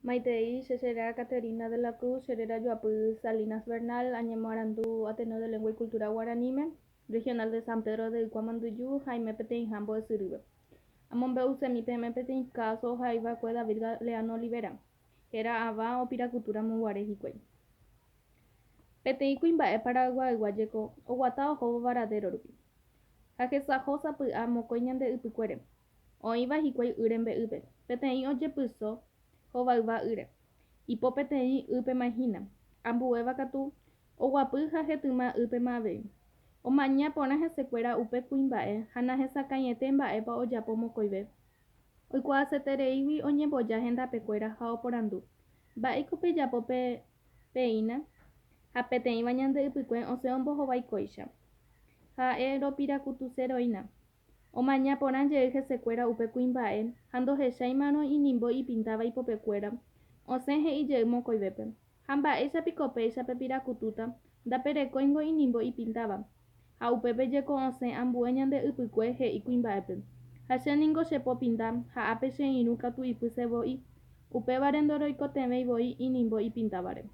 Maitei, che cheréra Caterina de la Cruz, che réra joapy Salinas Bernal, añemoarandu Ateneo de Lengua y Cultura Guaraníme, Regional de San Pedro de Ykua Mandyju ha aime peteĩha mbo'esyrýpe. Amombe'usemi peẽme peteĩ káso ohaiva'ekue David Galeano Olivera, héra ava opirakutúramo guare hikuái. Peteĩ kuimba'e Paraguaygua jeko oguata ohóvo Varadero rupi. Ha hesaho sapy'a mokõi ñande ypykuére. Oĩva hikuái y rembe'ýpe, peteĩ ojepyso hovayva ýre, ipo peteĩ ýpema hína, ambuéva katu oguapy ha hetyma ýpema avei. Omaña porã hesekuéra upe kuimba'e ha nahesakãiete mba'épa ojapo mokõive. Oikuaasetereígui oñemboja hendapekuéra ha oporandu, Mba'éiko pejapo pe peína? Ha peteĩva ñande ypykue osẽ ombohovái kóicha, Ha'e ropirakutuseroína. Omaña porã jey hesekuéra upe kuimba'e ha ndohecháimarõ inimbo ipintáva ipopekuéra, osẽ he'i jey mokõivépe, Ha mba'éicha piko péicha pepirakutúta, ndaperekóingo inimbo ipintáva. Ha upépe jeko osẽ ambue ñande ypykue he'i kuimba'épe, Ha che ningo che po pinta, ha ápe che irũ katu ipy sevo'i, upévare ndoroikotevẽi voi inimbo ipintávare.